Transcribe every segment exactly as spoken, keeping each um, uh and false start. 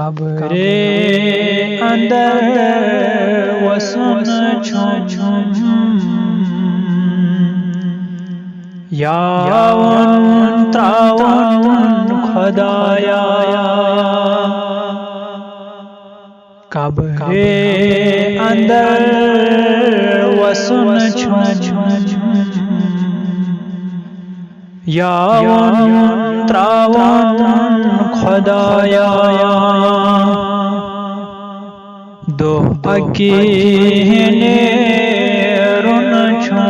قبرِ اندر وسُن چھُم، یاوُن تراوُن خدایا۔ قبرِ اندر وسُن چھُم، یاوُن تراوُن خدایا۔ دۄہ اکی نیرُن چھُم،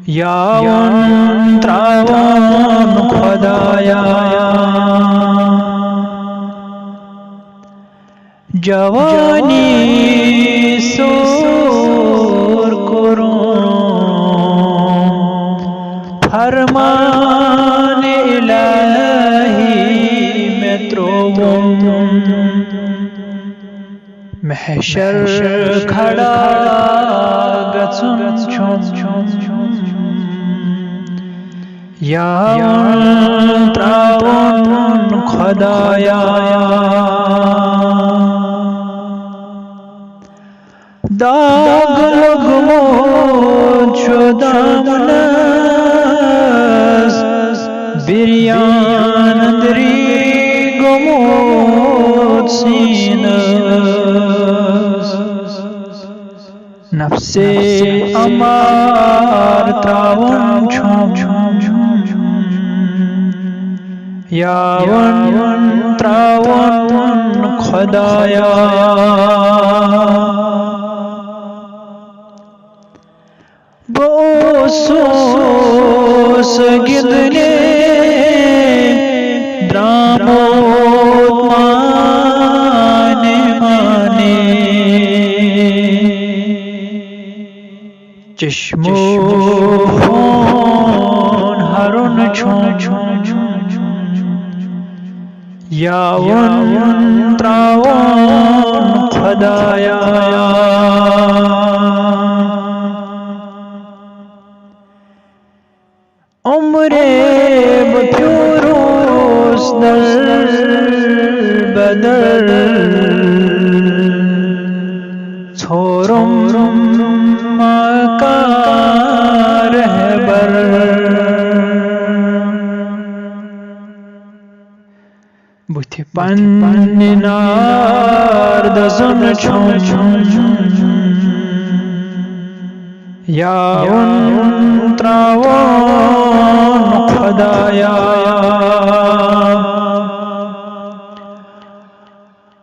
یاوُن تراوُن خدایا۔ جوانی سور کوٚرُم، فرمان الہی مےٚ ترووُم۔ محشر کھڑا گژھُن چھُم، یاوُن تراوُن خدایا۔ داغ لوٚگمُت چھُ دامنس، بریان أندری گوٚمُت سینس۔ نفسِ امار تراوُن چھُم، یاوُن تراوُن خدایا۔ بہٕ اوسُس گِنٛدنہِ درٛامُت مانہِ مانہِ۔ چشمو ہوٗن ہرُن چھُم، یاوُن تراوُن خدایا۔ عمرِ بہٕ پھیوٗرُس در بدر، ژھورُم مکان رہبر۔ بُتھِ پننہِ نار دزُن چھُم، یاوُن تراوُن خدایا۔